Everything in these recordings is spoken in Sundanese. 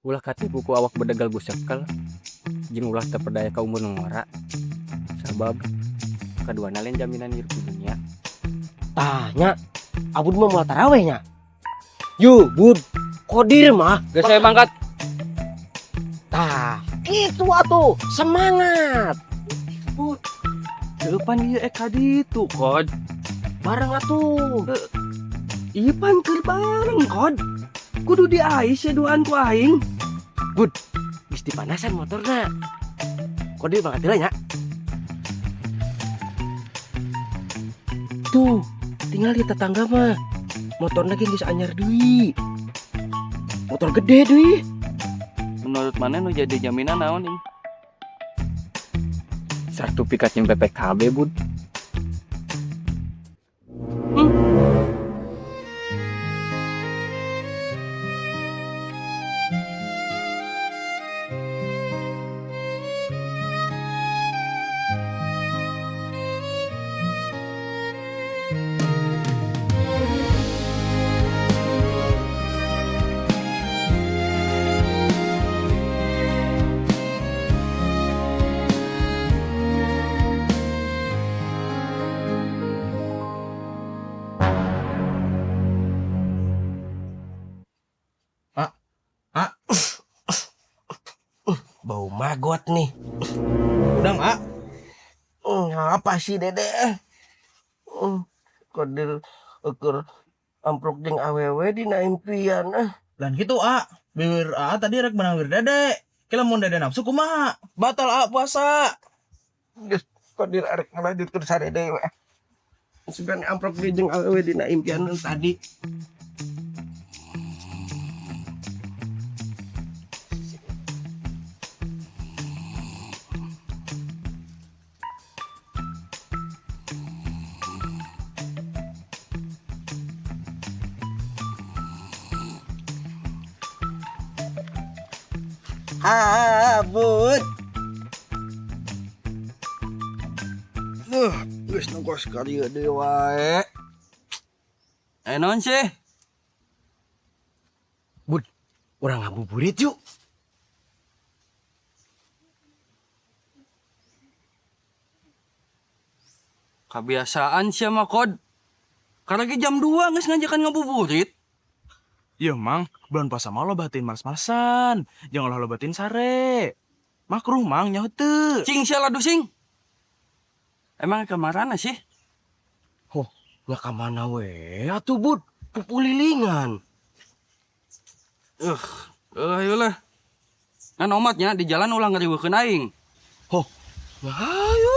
Ulah katipu ku awak bedegal busekel jeung ulah terpedaya ka umur nu ngora. Sabab kaduana lain jaminan hirup di dunia. Tah nya, Abud mah moal taraweh nya. Yu, Bud, Kodir mah Geus saya mangkat. Tah, kitu atuh, semangat. Bud, depan ieu ek ka ditu, Kod. Bareng atuh. Ieu pan keur bareng, Kod. Kudu diais ya duaan ku aing. Bud, geus dipanasan motorna. Kodir mangkat heula nya. Tuh, tinggal di tetangga mah. Motorna ge geus anyar deui. Motor gede deui. Menurut mana nu jadi jaminan naon ing? Sertifikat yang BPKB, Bud. Bau magot nih. Udah nggak? Apa sih Dede? Kodir ukur amprok jeung awewe dina impian. Ah. Dan gitu A, bibir A tadi rek menang wir Dede. Kira mun Dede nafsu kumaha? Batal A puasa. Geus Kodir arek ngalanjutkeun sadede we. Sugan amprok jeung awewe dina impian tadi. Abud. Geus nongkos ka dieu deui wae. Naon sih? Bud, urang ngabuburit yuk. Kebiasaan sih sama Kod. Karena ge jam 2 geus ngajakan ngabuburit. Iya mang, bulan puasa mah lo batin males-malesan. Jangan lo batin sare. Makruh mang nyaho teu. Cing sia ladu sing. Emang kamarana sih? Hoh, nggak kamana we atuh Bud, pupulilingan. Ayolah. Ngan omatnya di jalan ulah ngariweukeun aing. Hoh, ayo.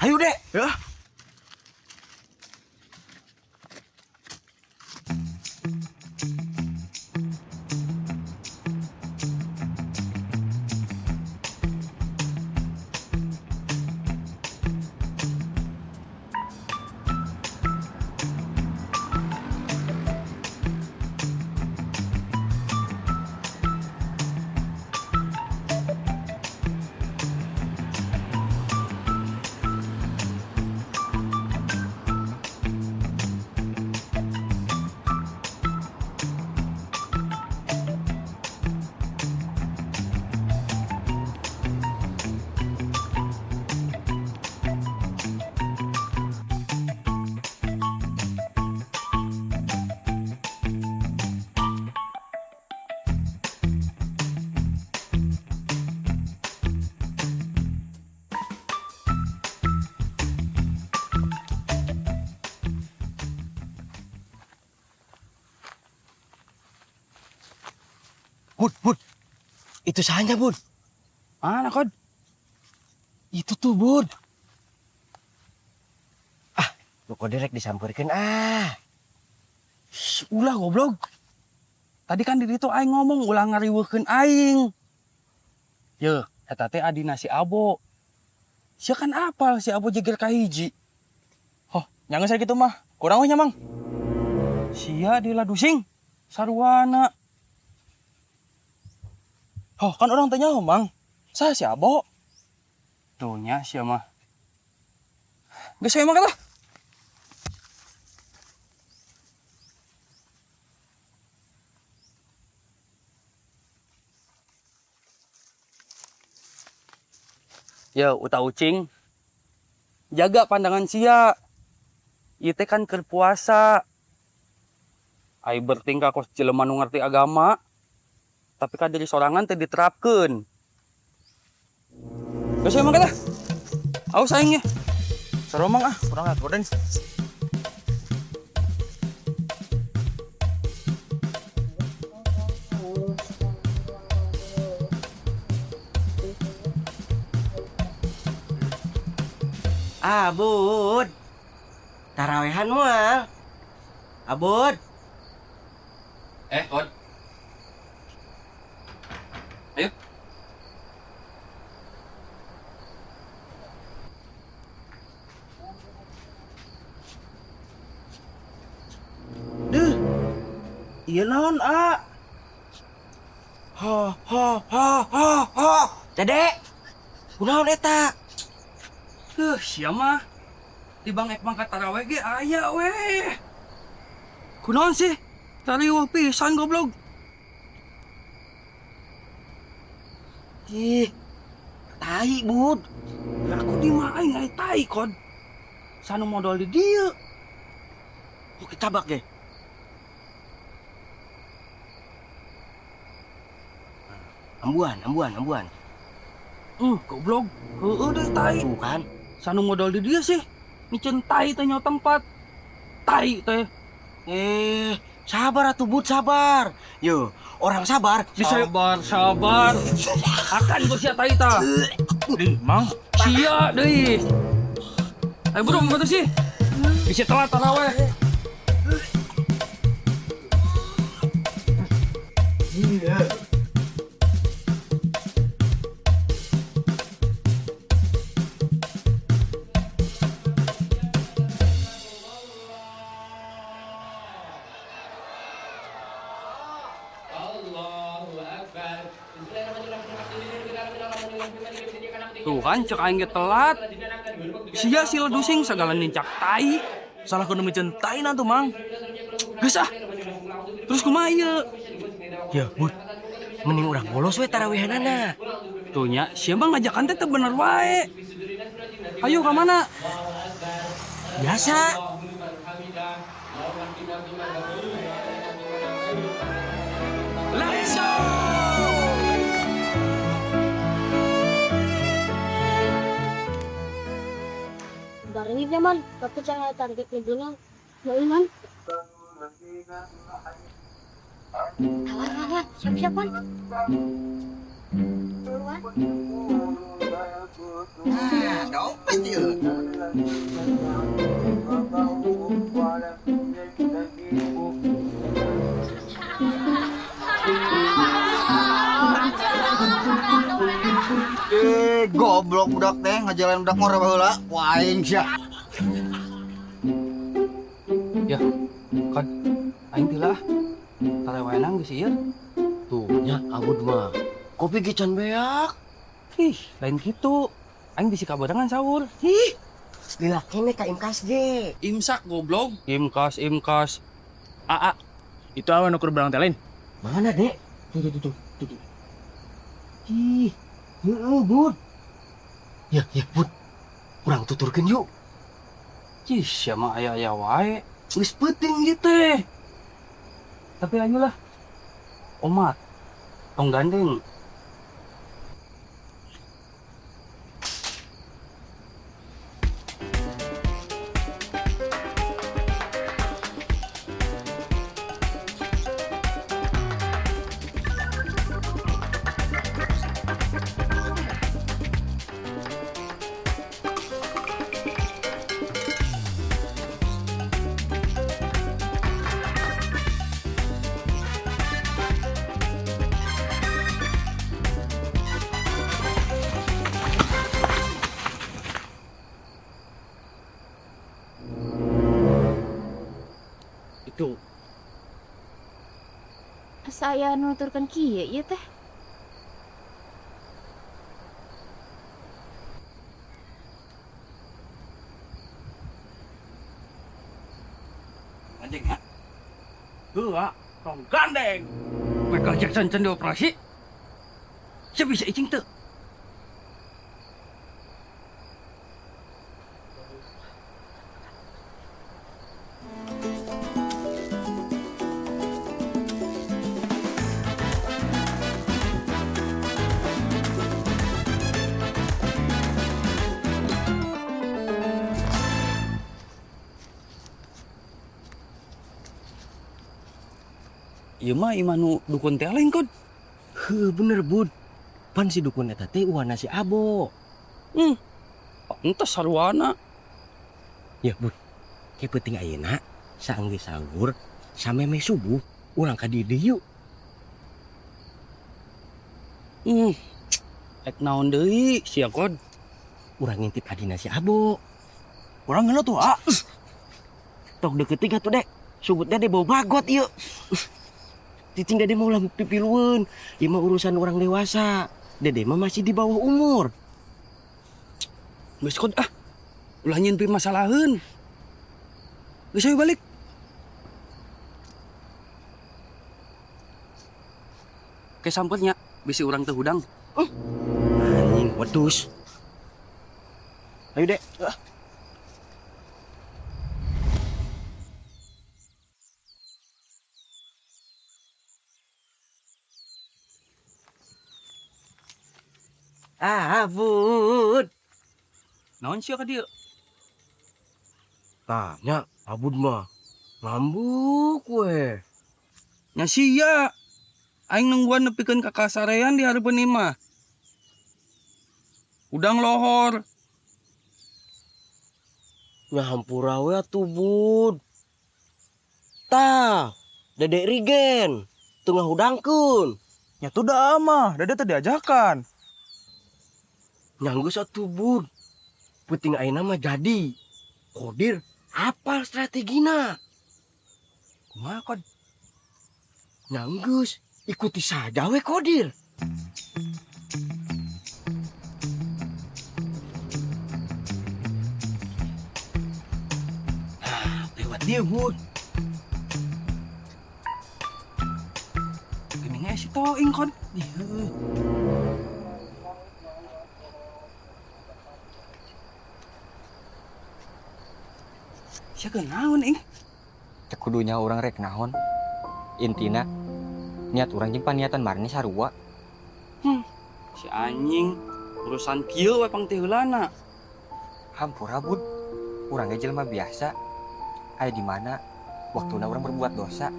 Ayo dek. Ya. Bud, Bud. Itu sahanya, Bud. Mana, Kod? Itu tuh, Bud. Ah, lu kok direk disamperkeun, ah. Shh, ulah goblok. Tadi kan di ditu aing ngomong ulah ngariweukeun aing. Yeuh, eta teh adina si Abo. Sia kan apal si Abo jeger ka hiji. Hoh, nya geus kitu mah. Kurang we nya, Mang. Sia di ladusing sarwana. Hoh, kan orang tanya, Mang. Saha si Abo? Tuh nya sia mah. Geus saya mah kata. Ya, uta ucing. Jaga pandangan sia. Ieu teh kan keur puasa. Ai bertingkah kos jelema nu ngerti agama. Tapi kan diri sorangan teh diterapkeun. Geus emang lah. Aus aing nya. Seru, Mang, ah, kurang lihat gorden. Abud. Tarawehan moal. Abud. Eh, Kod. Ayo. Duh. Iya naon, A? Ha ha ha ha ha. Dede. Kunaon eta? Huh, sia mah. Di bang ek mangkat taraweh ge aya weh. Kunaon sih? Tariweuh pisan goblok. Ih. Tai, Bud. Aku di mah aing aya tai, Kod. Sanu modal di dieu. Oh, kitabak ge. Ambuan, ambuan, ambuan. Goblok. Heueuh deui tai. Tuh kan. Sanu modal di dieu sih. Miceun tai teh nyawa tempat. Tai teh. Eh, sabar atuh Bud, sabar. Yo, orang sabar bisa. Sabar, sabar. Akan gua sia tai tah. Dih, Mang. Sia deui. Ayo bro, mau sih. Bisa telat taraweh. Tuh kan cek aing ge telat. Sia si ledusing segala nincak tai. Salah kudu miceun tai na tuh, Mang. Geus ah. Terus kumaha ieu? Ya, Bud. Mending urang bolos we tarawehanana. Tuh nya, sia mah ngajakan teh teu bener wae. Ayo ka mana? Biasa. Let's go! Barengin man, tapi jangan target dulu. Mau man? Awan, awan, siap-siap man. Buruan. Nah, dompet yuk. Eh, goblok budak teh ngajalan budak ngora baheula. Wah, aing sia. Ya, kan aing teh lah. Tarawehan geus ieu. Tuh, nya Abud mah. Kopi ge can beak. Ih, lain kitu. Aing bisi kabarengan sahur. Ih, lila kene ka imkas ge. Imsak goblok. Imkas, imkas. A, A. Itu awan ukur barang teh lain. Mana, Dek? Tuh, tuh, tuh, tuh, tuh, tuh. Ih, heeh, Bud. Ya, ya, Bud. Urang tuturkeun yuk. Ih, sia mah aya-aya wae. Geus peuting ieu teh. Tapi ayolah. Omat. Tong gandeng. Itu. Asa aya nuturkeun kieu ieu teh. Anjing ya. Heula, tong gandeng. Michael Jackson can dioperasi. Sia bisa icing teu? Ieu mah imah nu dukun teh lain, Kod. Heuh, bener, Bud. Pan si dukun eta teh uwana si Abo. Pantes sarwana. Ya, Bud. Ke penting ayeuna saenggeus sahur samemeh subuh urang ka dieu deui yuk. Ek naon deui sia, Kod? Urang ngintip adina si Abo. Urang ngeula tuh, ah. Tok deketin atuh, Dek. Sugut Dede bau bagot ieu. Cicing Dede mau ulah pipilueun. Ieu mah urusan orang dewasa. Dede mah masih di bawah umur. Geus, Kod, ah. Ulah nyieun masalaheun. Geus, ayo balik. Ke sampetnya bisi urang teu hudang. Anjing, wedus. Ayo, Dek. Ah, Bud. Naon sia ka dieu? Tah, nya Abud mah ngambek we. Nya sia. Aing nungguan nepikeun ka kasarean di hareupeun imah. Udang lohor. Nya hampura we atuh, Bud. Tah, Dedek Rigen teu ngahudangkeun. Nya tuh dah mah, Dede teh diajakan. Nya geus atuh, Bud. Penting ayeuna mah jadi. Kodir apal strategina. Kumaha, Kod? Nya geus, ikuti saja we Kodir. Nah, lewat dia, Bud. Geuning aya si Toing, Kod. Ieu. Sia keur naon, Ing? Teu kudunya urang rek naon. Intina niat urang jeung paniatan marani sarua. Si anjing urusan kieu we pang teh heulana. Hampura, Bud. Urang ge jelema biasa. Aya di mana waktuna urang berbuat dosa.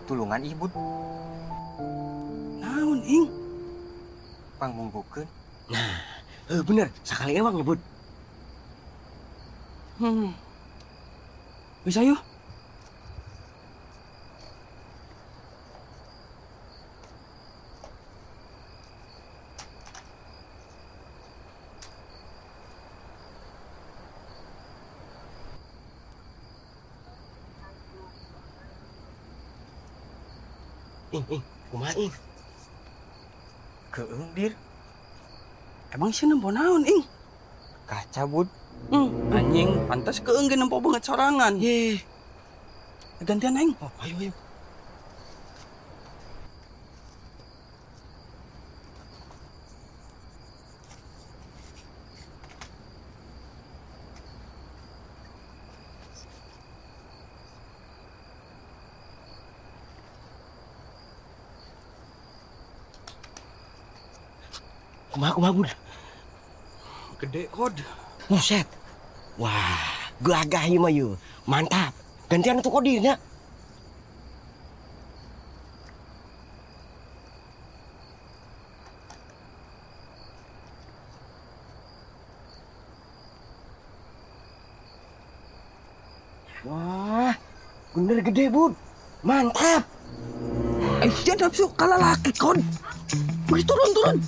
Tulungan ih, Bud. Naon, Ing? Pangmunggukeun. Nah, bener, sakali ewang ya, Bud. Geus ayo. Ing, ing, kumaha, Ing? Keung, Dir. Emang sih nempo naon, Ing? Kaca, Bud. Anjing, pantas keung ge nempo banget sorangan. Ye. Gantian aing. Oh, ayo, ayo. Kumaha, kumaha, Bud? Gede, Kod. Buset. Wah, gagah ieu mah ieu. Mantap. Gantian atuh Kodirnya. Wah, bener gede, Bud. Mantap. Dia nafsu kalah laki, Kod. Wih, turun, turun.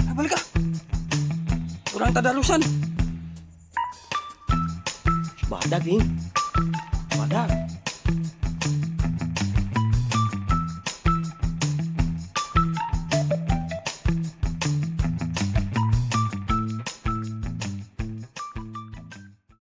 Ayo, balik ah. Urang tadarusan. Badak, Ing.